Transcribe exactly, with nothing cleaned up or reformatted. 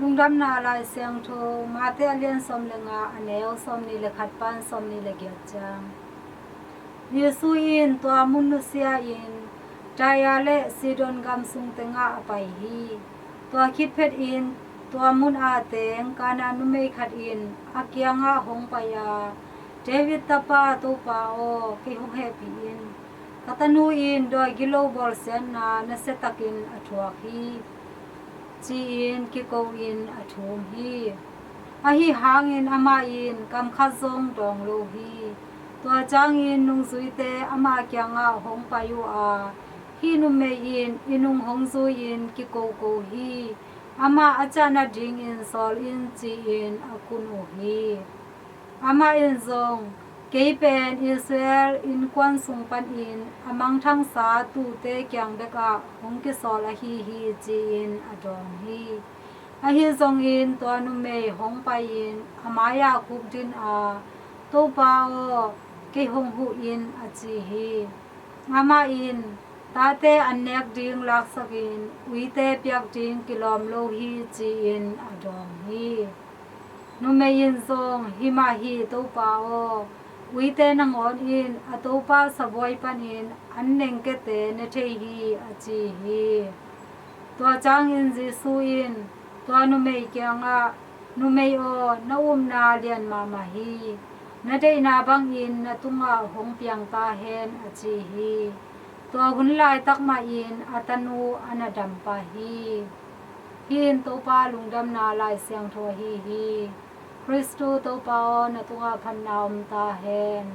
Lungdamna Lai Siangtho, Mate a lian sawm le nga, a neu sawmnih le khat pan sawmnih le giat ciang. Jesu in tua mun nusia-in Tyre le Sidon gam sung tengah a pai hi. Tua khit phetin tua mun a teng Kanaan numei khat in a kiangah hong pai a, "David tapa, Topa aw, kei hong hehpih in. Ka tanu in dawi gilo bawlsiatna nasiatakin a thuak hi," ci-in kiko-in a thum hi. Ahi hangin amah in kam khat zong dawng lo hi. Tua ciangin nungzuite ama kiangah hong pai uh a, "Hih numei in i nung hong zui-in kikoko hi. Amah a ciah nadingin sawl in," ci-in a kun uh hi. Amah in zong, "Kei pen Israel innkuan sung panin a mangthangsa tuute kiang bekah hong kisawl ahi hi," ci-in a dawng hi. Ahi zongin tua numei hong pai-in a mai-ah khukdin a, "Topa aw, kei hong huh in," a ci hi. Amah in, "Tate an nek ding laksakin uite piak ding kilawm lo hi," ci-in a dawng hi. Numei in zong, "Hi mah hi, Topa aw, uite nangawn in a topa sabuai panin an nengkete ne thei hi," a ci hi. Tua ciangin Jesu in tua numei kiangah, "Numei aw, na upna lian mahmah hi. Na deihna bangin na tungah hong piang ta hen," a ci hi. Tua hun laitak mahin a tanu a na dam pah hi. Hih in Topa Lungdamna Lai Siangtho ahi hi. Khristu Topa aw, na tungah phatna om ta hen.